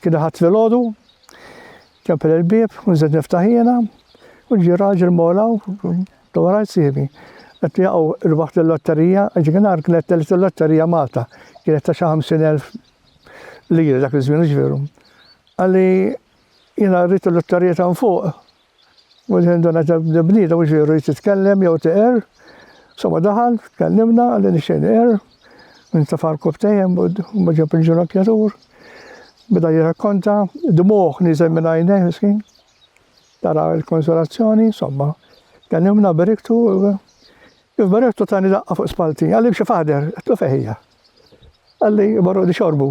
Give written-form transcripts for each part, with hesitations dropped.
Kien il-Ħadd filgħodu, ċempel il-bieb, u nżilt niftaħ jiena, u ġie raġel mola u ta' warajt sieħbi. Qed jaqgħu rbaħt il-lotterija, ġikinhar kienet telgħet il-lotterija Malta, kienet ta' xi 50,000 lira dak iż-żmien, hux veru. Qalli jiena rrid il-lotterija ta' fuq. U l-ħin ta' bniedem mhux veru jrid titkellem jew tiqer. Insomma daħal, tkellimna, qalli nixtieq niqer. Minn ta' farku btejjem u ma ġab il-ġunokkjatur. Beda jirrakkonta, dmugħ niżel minn għajnejh miskin. Tara l-konsolazzjoni, insomma. Tkellimna, beriktu, kif beriktu tani daqqa fuq spalti. Qalli b'xi fader, għedtlu fejn hija. Qalli morru nixorbu.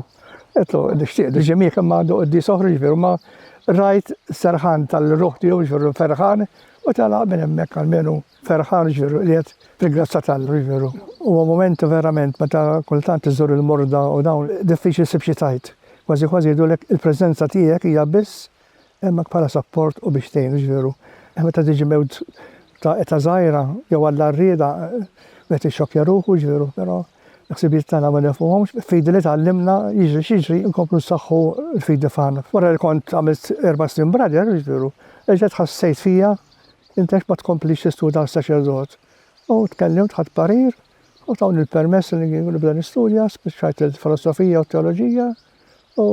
Għedtlu nixtieq niġi miegħek imma għandu quddies oħra jiġifieri ma rajt serħan tal-ruħ tiegħu jiġifieri ferħan u telaq minn hemmhekk almenu ferħan jiġifieri qiegħed fil-grazzja t'Alla jiġifieri. Huwa mument verament meta kultant iżżur il-morda u dawn diffiċli ssib xi tgħid. Kważi kważi jgħidulek il-preżenza tiegħek hija biss hemmhekk bħala sapport u biex tgħin, hux veru? Meta tiġi mewt ta' età żgħira jew Alla rriedha wieħed ixxokkja ruħu, hux veru? Però l-ħsibijiet tagħna ma nafuhomx, fidi li tgħallimna jiġri x'jiġri nkomplu nsaħħu l-fidi f'għandna. Wara li kont għamilt erba' snin brother, hux veru? Erġajt ħassejt fija int għax ma tkomplix tistudja għal saċerdot. U tkellimt ħadt parir u tawni l-permess li nibda nistudja, spiċċajt il-filosofija u t-teoloġija U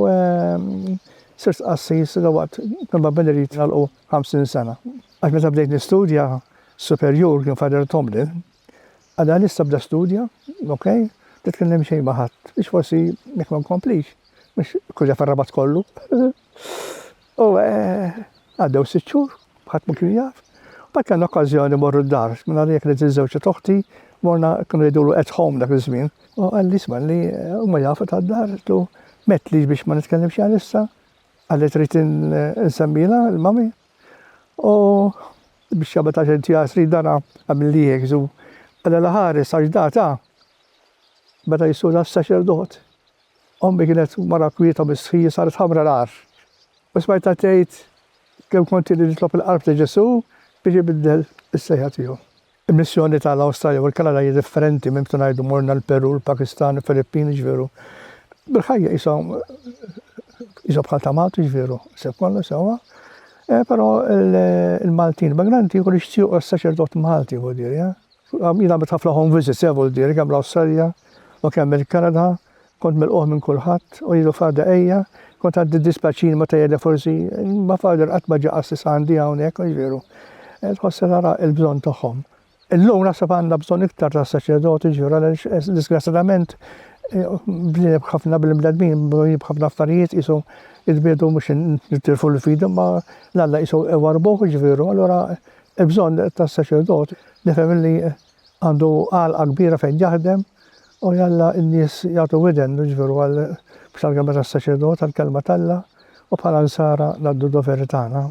sirt qassis waqt probabbli rrid nagħlqu 50 sena. Għax meta bdejt nistudja superjur kien Father Tomlin, għadha nista' bda studja, ok, titkellem xejn ma' ħadd, biex forsi jekk ma nkomplix, mhux kull jaf rabat kollu. U għaddew sitt xhur, ħadd ma kien jaf. Mbagħad kellna okkażjoni morru d-dar, minn għalija kienet iż-żewġ toħti, morna kienu jgħidulu at home dak iż-żmien. U qalli isma' li huma jafu tad-dar, għedtlu m'għedtlix biex ma nitkellimx għalissa, qalli trid insemmilha l-mami. U biex jagħmel ta' xejn tiegħi trid dana għamilli hekk żu. Qalli la ħares għax data beda jisuda s-saċerdot. Ommi kienet mara kwieta mistħija saret ħamra l-għar. U smajtha tgħid kemm kont ili nitlob il-qalb ta' Ġesù biex ibiddel is-sejħa tiegħu. Il-missjoni ta' l-Awstralja u l-Kanada hija differenti minn meta ngħidu morna l-Peru, l-Pakistan, il-Filippini, ġveru. Bil-ħajja qishom qishom bħal ta' Malta, ġveru, seb kollox sewwa. Eh, però il-Maltin immigranti jkunu jixtiequ s-saċerdot Malti, vuol dire, eh? Jien għamilt ħafna home visits, eh, vuol dire, kemm l-Awstralja u kemm il-Kanada, kont milqugħ minn kulħadd u jgħidu Father ejja, kont għandi dispjaċini meta jgħidli forsi ma Father qatt ma ġie qassis għandi hawnhekk, mhux veru. Eh, tħoss tara l-bżonn tagħhom. Illum naħseb għandna bżonn iktar ta' saċerdoti ġura għaliex eh, disgrazzjatament eh, bniedem ħafna bil-bnedmin, bniedem ħafna affarijiet qisu jitbiedu mhux nittilfu l-fidi ma l-Alla qisu warbuh ġifiru, allura il-bżonn tas-saċerdot nifhem li għandu għalqa kbira fejn jaħdem u jalla n-nies jagħtu widen, jiġifieri għal biex għall-kelma tas-saċerdot, għall-kelma t'Alla u bħala nsara ngħaddu d-doveri tagħna.